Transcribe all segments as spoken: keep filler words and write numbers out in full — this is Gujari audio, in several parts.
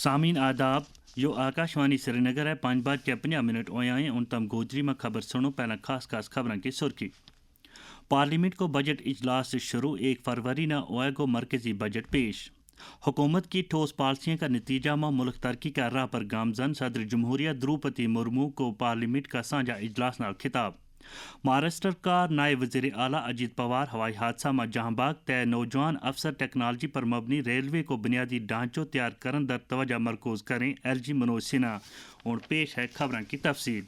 سامین آداب، یوہ آکاشوانی سرینگر ہے۔ پنج بج کے پنجاہ منٹ ہویا ہیں۔ ان تم گوجری ما خبر سنو۔ پہلا خاص خاص خبراں کی سرخی۔ پارلیمنٹ کو بجٹ اجلاس شروع، ایک فروری نا ہوئے گو مرکزی بجٹ پیش۔ حکومت کی ٹھوس پالیسیوں کا نتیجہ ما ملک ترقی کا راہ پر گامزن، صدر جمہوریہ دروپتی مرمو کو پارلیمنٹ کا سانجھا اجلاس نال خطاب۔ مہاراشٹر کا نائب وزیر اعلیٰ اجیت پوار ہوائی حادثہ ما جہاں بھاگ تے نوجوان افسر ٹیکنالوجی پر مبنی ریلوے کو بنیادی ڈھانچو تیار کرن در توجہ مرکوز کریں، ایل جی منوج سنہا۔ ہن پیش ہے خبراں کی تفصیل۔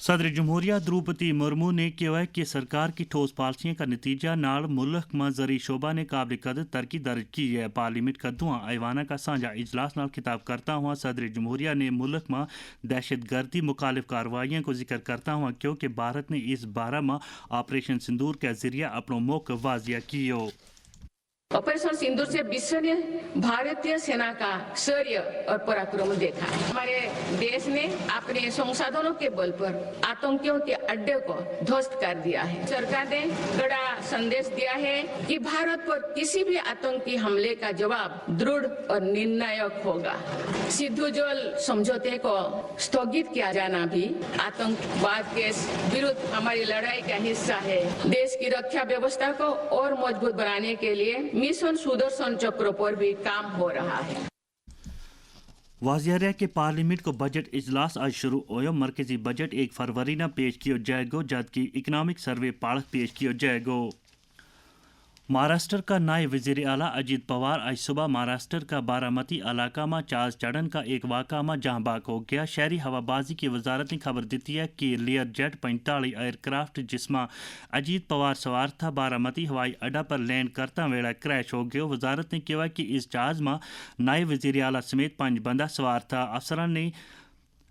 صدر جمہوریہ دروپتی مرمو نے کہیو ہے کہ سرکار کی ٹھوس پالیسیوں کا نتیجہ نال ملک ما زرعی شعبہ نے قابل قدر ترقی درج کی ہے۔ پارلیمنٹ کا دواں ایواناں کا سانجھا اجلاس نال خطاب کرتا ہوا صدر جمہوریہ نے ملک ما دہشت گردی مخالف کارروائیوں کو ذکر کرتا ہوا کہیو کہ بھارت نے اس بارہ ما آپریشن سندور کے ذریعہ اپنو موقف واضح کیو۔ آپریشن سندور سے وشو نے بھارتیہ سینا کا شوریہ اور پراکرم دیکھا۔ ہمارے دیش نے اپنے سنسادھنوں کے بل پر آتنکیوں کے اڈے کو دھوست کر دیا ہے۔ سرکار نے کڑا سندیش دیا ہے کہ بھارت پر کسی بھی آتنکی حملے کا جواب درڑھ اور نرنایک ہوگا۔ سدھو جل سمجھوتے کو استھوگت کیا جانا بھی آتنکواد کے وروتھ ہماری لڑائی کا حصہ ہے۔ دیش کی رکھیا ویوستھا کو اور مضبوط بنانے کے لیے مشن سدرشن چکر پر بھی کام ہو رہا ہے۔ واضح رہے کہ پارلیمنٹ کو بجٹ اجلاس آج شروع ہویو۔ مرکزی بجٹ ایک فروری نا پیش کیو جائے گو، جد کی اکنامک سروے پارک پیش کیو جائے گو۔ مہاراشٹر کا نائب وزیر اعلیٰ اجیت پوار آج صبح مہاراشٹر کا بارامتی علاقہ ما چاز چڑھن کا ایک واقعہ ما جہاں بھاگ ہو گیا۔ شہری ہوا بازی کی وزارت نے خبر دیتی ہے کہ لیئر جیٹ پینتالیس ایئر کرافٹ جس ما اجیت پوار سوار تھا، بارامتی ہوائی اڈا پر لینڈ کرتا ویڑا کریش ہو گیو۔ وزارت نے کہیو ہے کہ اس جہاز ما نائب وزیر اعلیٰ سمیت پنج بندہ سوار تھا۔ افسراں نے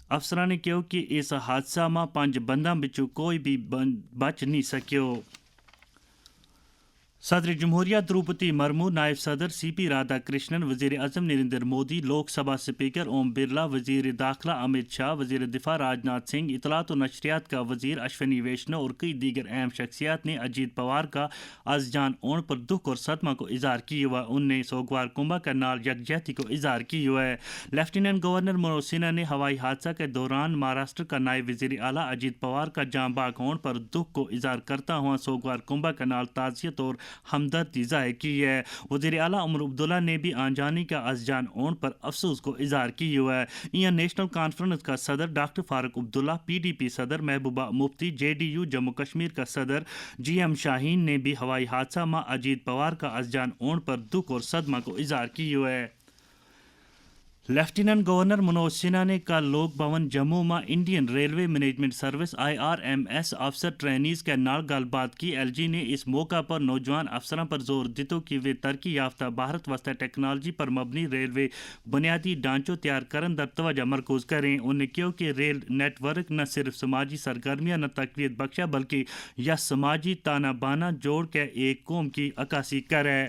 افسراں نے کہیو کہ اس حادثہ ما پنج بندہ بچوں کوئی بھی بچ نہیں سکیو۔ صدر جمہوریہ دروپتی مرمو، نائب صدر سی پی رادھا کرشنن، وزیر اعظم نریندر مودی، لوک سبھا سپیکر اوم برلا، وزیر داخلہ امت شاہ، وزیر دفاع راج ناتھ سنگھ، اطلاعات و نشریات کا وزیر اشونی ویشنو اور کئی دیگر اہم شخصیات نے اجیت پوار کا از جان ہون پر دکھ اور صدمہ کو اظہار کیو ہے۔ ان نے سوگوار کنبہ کا نال یکجہتی کو اظہار کیو ہے۔ لیفٹیننٹ گورنر منوج سنہا نے ہوائی حادثہ کے دوران مہاراشٹر کا نائب وزیر اعلیٰ اجیت پوار کا جاں بحق ہون پر دکھ کو اظہار کرتا ہوا سوگوار کنبہ کا نال تعزیت اور ہمدردی ظاہر کی ہے۔ وزیر اعلیٰ عمر عبداللہ نے بھی آنجانی کا از جان ہون پر افسوس کو اظہار کیو ہے۔ ایاں نیشنل کانفرنس کا صدر ڈاکٹر فاروق عبداللہ، پی ڈی پی صدر محبوبہ مفتی، جے ڈی یو جموں کشمیر کا صدر جی ایم شاہین نے بھی ہوائی حادثہ ما اجیت پوار کا از جان ہون پر دکھ اور صدمہ کو اظہار کیو ہے۔ لیفٹیننٹ گورنر منوج سنہا نے کل لوک بھون جموں ما انڈین ریلوے مینجمنٹ سروس آئی آر ایم ایس افسر ٹرینیز کے نال گل بات کی۔ ایل جی نے اس موقع پر نوجوان افسراں پر زور دیتو کہ ویہ ترقی یافتہ بھارت واسطے ٹیکنالوجی پر مبنی ریلوے بنیادی ڈھانچو تیار کرن در توجہ مرکوز کریں۔ انہوں نے کہیو کہ ریل نیٹ ورک نہ صرف سماجی سرگرمیاں نہ تقویت بخشا بلکہ یا سماجی تانا بانا جوڑ کے ایک قوم کی عکاسی کرے۔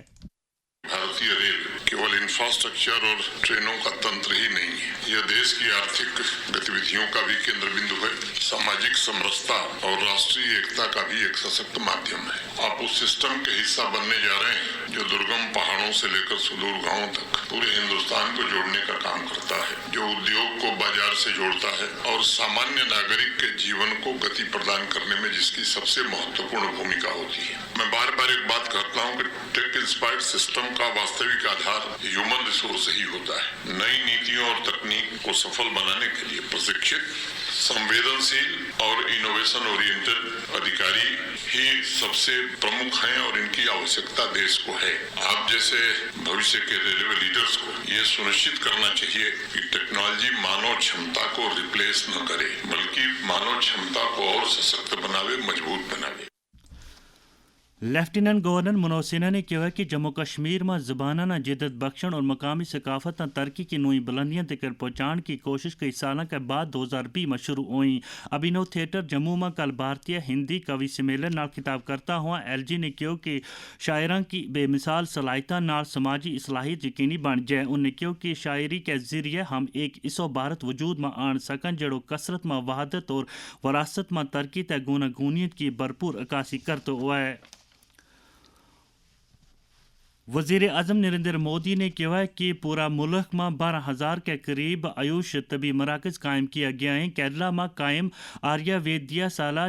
بھارتیہ ریل کیول انفراسٹرکچر اور ٹرینوں کا تنتر ہی نہیں ہے، یہ دیش کی آرتھک گتیویدھیوں کا بھی کیندر بندو ہے، ساماجک سمرستا اور راشٹری ایکتا کا بھی ایک سشکت مادھیم ہے۔ آپ اس سسٹم کے حصہ بننے جا رہے ہیں جو درگم پہاڑوں سے لے کر سدور گاؤں تک پورے ہندوستان کو جوڑنے کا کام کرتا ہے، جو ادیوگ کو بازار سے جوڑتا ہے اور سامانیہ ناگرک کے جیون کو گتی پردان کرنے میں جس کی سب سے مہتوپورن بھومکا ہوتی ہے۔ میں بار بار ایک بات کہتا ہوں کہ ٹیک انسپائرڈ سسٹم کا واستوک آدھار ہیومن ریسورس ہی ہوتا ہے۔ نئی نیتیوں اور تکنیک کو سفل بنانے کے لیے پرشکشت، سنویدنشیل اور انوویشن اورینٹڈ ادھیکاری ہی سب سے پرمکھ ہیں اور ان کی آوشکتا دیش کو ہے۔ آپ جیسے بھوشیہ کے ریلیونٹ لیڈرز کو یہ سنشچت کرنا چاہیے کہ ٹیکنالوجی مانو چھمتا کو ریپلیس نہ کرے بلکہ مانو چھمتا کو اور سشکت بناوے، مضبوط بناوے۔ لیفٹیننٹ گورنر منوج سنہا نے کہیو ہے کہ جموں کشمیر ما زباناں نا جدت بخشن اور مقامی ثقافت نا ترقی کی نوئی بلندیاں تکر پہنچان کی کوشش کئی سالاں کے بعد دو ہزار بیس ما شروع ہوئی۔ ابھینو تھیٹر جموں ما کل بھارتیہ ہندی کوی سمیلن نال خطاب کرتا ہوا ایل جی نے کہیو کہ شاعراں کی بے مثال صلاحیتاں نال سماجی اصلاحیت یقینی بن جائے۔ انہوں نے کہیو کہ شاعری کے ذریعے ہم ایک اسو بھارت وجود ما آن سکن جیڑو کثرت ما وحدت اور وراثت ما ترقی تے گونا گونیت کی بھرپور عکاسی کرتو ہوئے۔ وزیر اعظم نریندر مودی نے کہیو ہے کہ پورا ملک ما بارہ ہزار کے قریب آیوش طبی مراکز قائم کیا گیا ہیں۔ کیرلا ما قائم آریہ ویدیا سالہ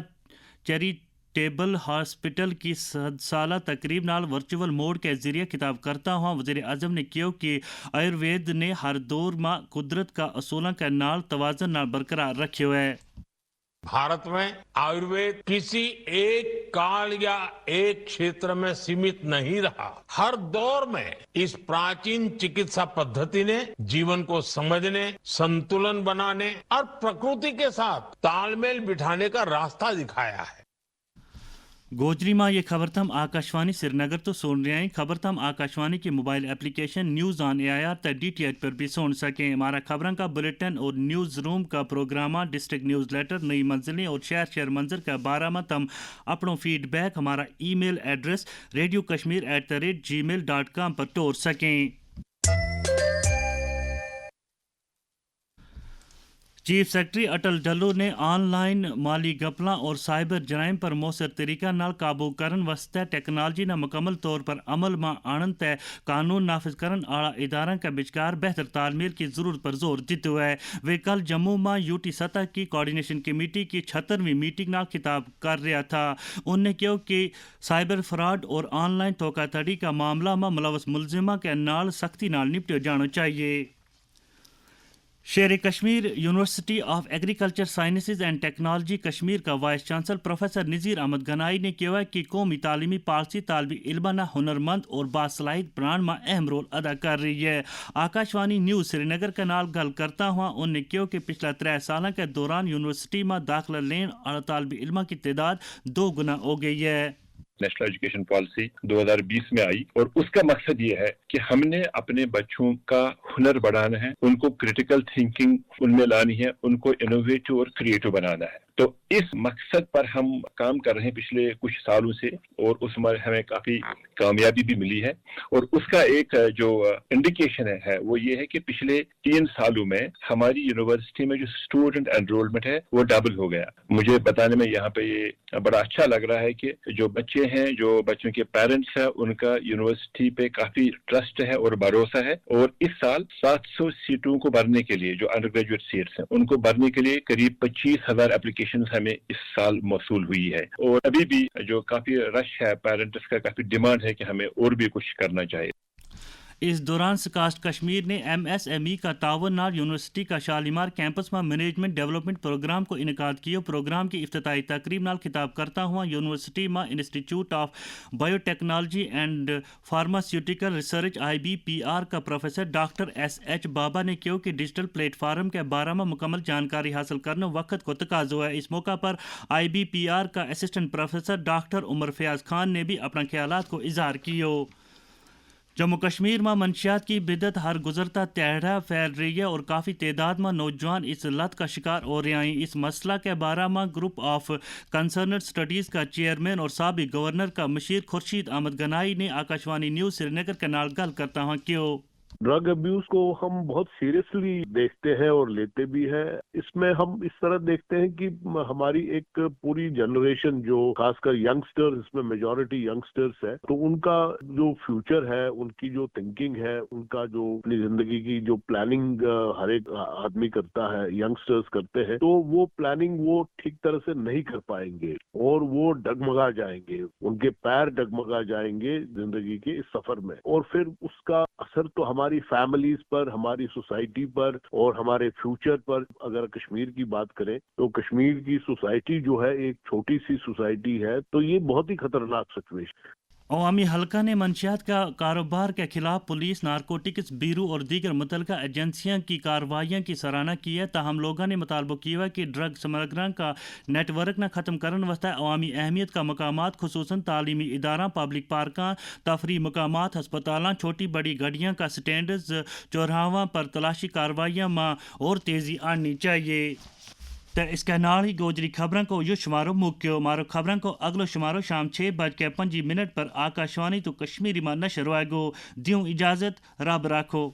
چیریٹیبل ہاسپٹل کی صد سالہ تقریب نال ورچوئل موڈ کے ذریعے خطاب کرتا ہوا وزیر اعظم نے کہیو کہ آیوروید نے ہر دور ما قدرت کا اصولاں کے نال توازن نال برقرار رکھیو ہے۔ بھارت میں آیوروید کسی ایک کال یا ایک چھیتر میں سیمت نہیں رہا۔ ہر دور میں اس پراچین چکتسا پدھتی نے جیون کو سمجھنے، سنتولن بنانے اور پرکرتی کے ساتھ تالمیل بٹھانے کا راستہ دکھایا ہے۔ گوجری ما یہ خبر تم آکاشوانی سرینگر تو سن رہے ہیں۔ خبر تم آکاشوانی کے موبائل ایپلیکیشن نیوز آن اے آئی آر تے ڈی ٹی ایچ پر بھی سن سکیں۔ ہمارا خبراں کا بلیٹن اور نیوز روم کا پروگراماں، ڈسٹرکٹ نیوز لیٹر، نئی منزلیں اور شہر شہر منظر کا بارہ ما تم اپنو فیڈ بیک ہمارا ای میل ایڈریس ریڈیو کشمیر ایٹ دا ریٹ جی میل ڈاٹ کام پر ٹور سکیں۔ چیف سیکرٹری اٹل ڈلو نے آن لائن مالی گپلاں اور سائبر جرائم پر موثر طریقہ نال قابو کرن واسطے ٹیکنالوجی نا مکمل طور پر عمل ما آنن تے قانون نافذ کرن آڑا اداراں کا بچکار بہتر تال میل کی ضرورت پر زور دیتے ہوئے۔ ویہ کل جموں ما یو ٹی سطح کی کوآرڈینیشن کمیٹی کی چھہترویں میٹنگ نال خطاب کر رہیا تھا۔ ان نے کہیو کہ سائبر فراڈ اور آن لائن توکا تھڑی کا معاملہ ما ملوث ملزمہ کے نال سختی نال نپٹیو جانو چاہیے۔ شیر کشمیر یونیورسٹی آف ایگریکلچر سائنسز اینڈ ٹیکنالوجی کشمیر کا وائس چانسلر پروفیسر نذیر احمد گنائی نے کہیو ہے کہ قومی تعلیمی پالیسی طالب علماں نا ہنرمند اور باصلاحیت بنان ما اہم رول ادا کر رہی ہے۔ آکاشوانی نیوز سرینگر کے نال گل کرتا ہوا ان نے کہیو کہ پچھلا ترے سالاں کے دوران یونیورسٹی ما داخلہ لین آڑا طالب علماں کی تعداد دو گنا ہو گئی ہے۔ نیشنل ایجوکیشن پالیسی دو ہزار بیس میں آئی اور اس کا مقصد یہ ہے کہ ہم نے اپنے بچوں کا ہنر بڑھانا ہے، ان کو کریٹیکل تھنکنگ ان میں لانی ہے، ان کو انوویٹو اور کریئیٹو بنانا ہے۔ تو اس مقصد پر ہم کام کر رہے ہیں پچھلے کچھ سالوں سے اور اس میں ہمیں کافی کامیابی بھی ملی ہے۔ اور اس کا ایک جو انڈیکیشن ہے وہ یہ ہے کہ پچھلے تین سالوں میں ہماری یونیورسٹی میں جو اسٹوڈنٹ انرولمنٹ ہے وہ ڈبل ہو گیا۔ مجھے بتانے میں یہاں پہ یہ بڑا اچھا لگ رہا ہے کہ جو بچے ہیں، جو بچوں کے پیرنٹس ہیں، ان کا یونیورسٹی پہ کافی ٹرسٹ ہے اور بھروسہ ہے۔ اور اس سال سات سو سیٹوں کو بھرنے کے لیے، جو انڈر گریجویٹ سیٹس ہیں، ان کو بھرنے کے لیے قریب پچیس ہزار اپلیکیشنز ہمیں اس سال موصول ہوئی ہے۔ اور ابھی بھی جو کافی رش ہے، پیرنٹس کا کافی ڈیمانڈ ہے کہ ہمیں اور بھی کچھ کرنا چاہیے۔ اس دوران سکاسٹ کشمیر نے ایم ایس ایم ای کا تعاون نال یونیورسٹی کا شالیمار کیمپس ما مینجمنٹ ڈیولپمنٹ پروگرام کو انعقاد کیو۔ پروگرام کی افتتاحی تقریب نال خطاب کرتا ہوا یونیورسٹی ما انسٹیٹیوٹ آف بائیو ٹیکنالوجی اینڈ فارماسیوٹیکل ریسرچ آئی بی پی آر کا پروفیسر ڈاکٹر ایس ایچ بابا نے کہیو کہ ڈیجیٹل پلیٹ فارم کے بارہ ما مکمل جانکاری حاصل کرنا وقت کو تقاضو ہے۔ اس موقع پر آئی بی پی آر کا اسسٹنٹ پروفیسر ڈاکٹر عمر فیاض خان نے بھی اپنا خیالات کو اظہار کیو۔ جموں کشمیر ما منشیات کی بدعت ہر گزرتا تہڑا پھیل رہی ہے اور کافی تعداد ما نوجوان اس لت کا شکار ہو رہیا ہیں۔ اس مسئلہ کے بارہ ما گروپ آف کنسرنڈ اسٹڈیز کا چیئرمین اور سابق گورنر کا مشیر خورشید احمد گنائی نے آکاشوانی نیوز سرینگر کے نال گل کرتا ہوا کہیو۔ ڈرگ ابیوز کو ہم بہت سیریسلی دیکھتے ہیں اور لیتے بھی ہیں۔ اس میں ہم اس طرح دیکھتے ہیں کہ ہماری ایک پوری جنریشن، جو خاص کر ینگسٹر، اس میں میجورٹی ینگسٹرز ہے، تو ان کا جو فیوچر ہے، ان کی جو تھنکنگ ہے، ان کا جو اپنی زندگی کی جو پلاننگ ہر ایک آدمی کرتا ہے، ینگسٹرز کرتے ہیں، تو وہ پلاننگ وہ ٹھیک طرح سے نہیں کر پائیں گے اور وہ ڈگمگا جائیں گے، ان کے پیر ڈگمگا جائیں گے زندگی کے اس سفر میں۔ اور پھر اس کا اثر تو ہماری فیملیز پر، ہماری سوسائٹی پر اور ہمارے فیوچر پر۔ اگر کشمیر کی بات کریں تو کشمیر کی سوسائٹی جو ہے، ایک چھوٹی سی سوسائٹی ہے، تو یہ بہت ہی خطرناک سچویشن ہے۔ عوامی حلقہ نے منشیات کا کاروبار کے خلاف پولیس، نارکوٹکس بیورو اور دیگر متعلقہ ایجنسیاں کی کارروائیاں کی سراہنا کی ہے، تاہم لوگاں نے مطالبو کیو ہے کہ ڈرگ سمگلراں کا نیٹ ورک نا ختم کرن واسطے عوامی اہمیت کا مقامات، خصوصا تعلیمی اداراں، پبلک پارکاں، تفریح مقامات، ہسپتالاں، چھوٹی بڑی گڈیاں کا سٹینڈز، چوراہاں پر تلاشی کارروائیاں ما اور تیزی آننی چاہیے۔ تے اس کے نال ہی گوجری خبراں کو یوہ شمارو مکیو۔ مارو خبراں کو اگلو شمارو شام چھ بج کے پنجی منٹ پر آکاشوانی تو کشمیری ما نشر ہوئے گو۔ دیوں اجازت، رب راکھو۔